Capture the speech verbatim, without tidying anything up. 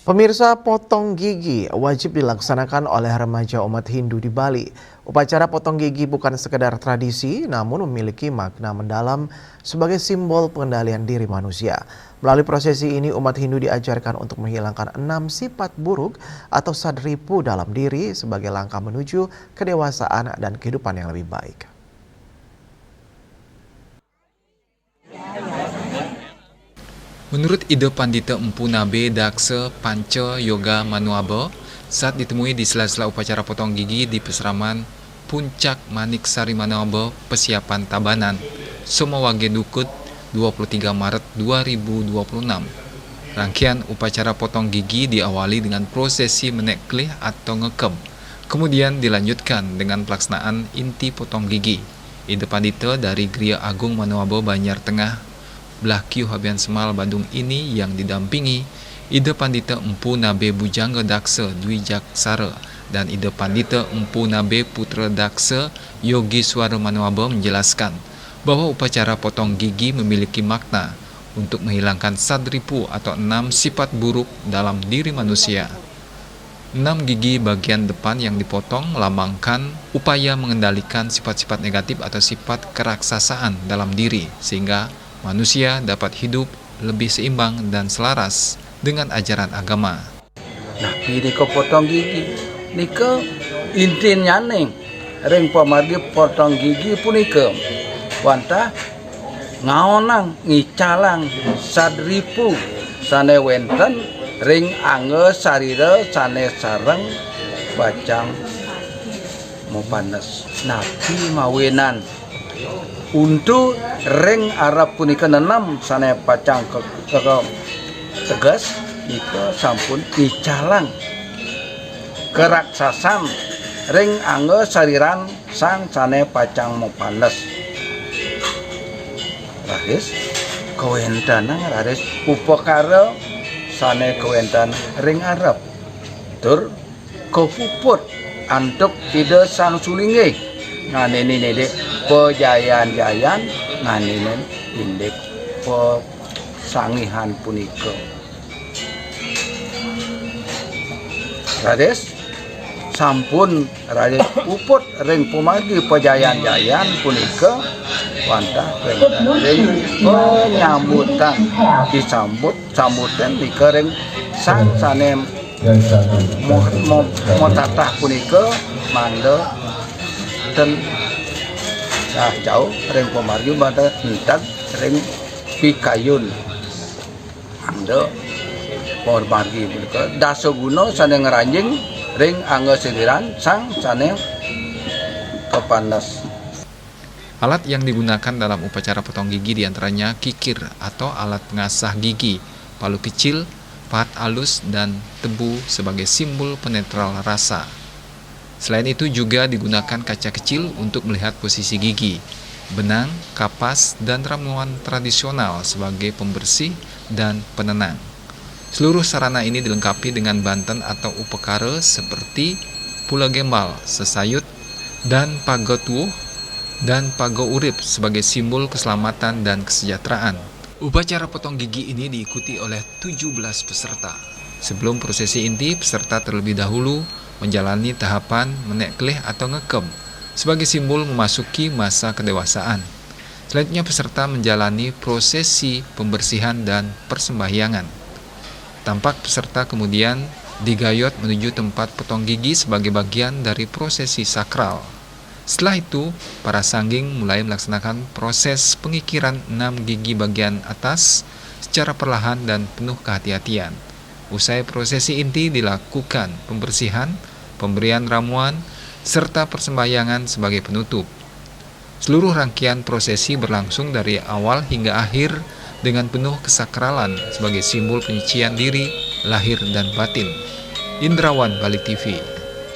Pemirsa, potong gigi wajib dilaksanakan oleh remaja umat Hindu di Bali. Upacara potong gigi bukan sekedar tradisi, namun memiliki makna mendalam sebagai simbol pengendalian diri manusia. Melalui prosesi ini, umat Hindu diajarkan untuk menghilangkan enam sifat buruk atau sadripu dalam diri sebagai langkah menuju kedewasaan dan kehidupan yang lebih baik. Menurut Ida Pandita Empu Nabe Daksa Panca Yoga Manuaba, saat ditemui di sela-sela upacara potong gigi di peseraman Puncak Manik Sari Manuaba, Pesiapan Tabanan, Somawage Dukut, dua puluh tiga Maret dua ribu dua puluh enam. Rangkaian upacara potong gigi diawali dengan prosesi menek kelih atau ngekem, kemudian dilanjutkan dengan pelaksanaan inti potong gigi. Ida Pandita dari Gria Agung Manuaba, Banjar Tengah, Blakiu Habian Semal, Badung ini yang didampingi Ida Pandita Empu Nabe Bujangga Daksa Dwi Jaksara dan Ida Pandita Empu Nabe Putra Daksa Yogi Suara Manuaba menjelaskan bahwa upacara potong gigi memiliki makna untuk menghilangkan sadripu atau enam sifat buruk dalam diri manusia. Enam gigi bagian depan yang dipotong melambangkan upaya mengendalikan sifat-sifat negatif atau sifat keraksasaan dalam diri, sehingga manusia dapat hidup lebih seimbang dan selaras dengan ajaran agama. Nah, ini kepotong gigi. Nika intinya nih, ring pamargi potong gigi punika wantah ngaonang ngicalang sadripu sane wenten ring angga sarira sane sareng pacang mapanes. Napi mawinan untu ring arep punika nenem sane pacang ke, ke, ke tegas nika sampun icalang keraksasan ring angga sariran sang sane pacang mapanes. Raris kawentenang raris upakara sane kawenten ring arep tur kapuput antuk Ida Sang Sulinggih nganinin indik pajayan-jayan nganinin indik pasangihan punika. Raris sampun raris puput ring pamargi pajayan-jayan punika wantah ring panyambutan disambut sambutan nika ring sang sane mo- mo- motatah punika mangda ten ah jauh ring pamargi mangda entag ring pikayun. Anda pamargi punika dasa guna sane ngranjing ring angga sariran sang sane kapanes. Alat yang digunakan dalam upacara potong gigi diantaranya kikir atau alat pengasah gigi, palu kecil, pahat alus, dan tebu sebagai simbol penetral rasa. Selain itu juga digunakan kaca kecil untuk melihat posisi gigi, benang, kapas, dan ramuan tradisional sebagai pembersih dan penenang. Seluruh sarana ini dilengkapi dengan banten atau upekara seperti pula gembal, sesayut, dan paga tuwuh dan paga urip sebagai simbol keselamatan dan kesejahteraan. Upacara potong gigi ini diikuti oleh tujuh belas peserta. Sebelum prosesi inti, peserta terlebih dahulu menjalani tahapan menek kelih atau ngekem sebagai simbol memasuki masa kedewasaan. Selanjutnya, peserta menjalani prosesi pembersihan dan persembahyangan. Tampak peserta kemudian digayot menuju tempat potong gigi sebagai bagian dari prosesi sakral. Setelah itu, para sangging mulai melaksanakan proses pengikiran enam gigi bagian atas secara perlahan dan penuh kehati-hatian. Usai prosesi inti dilakukan pembersihan, pemberian ramuan, serta persembahyangan sebagai penutup. Seluruh rangkaian prosesi berlangsung dari awal hingga akhir dengan penuh kesakralan sebagai simbol penyucian diri, lahir dan batin. Indrawan, Bali T V.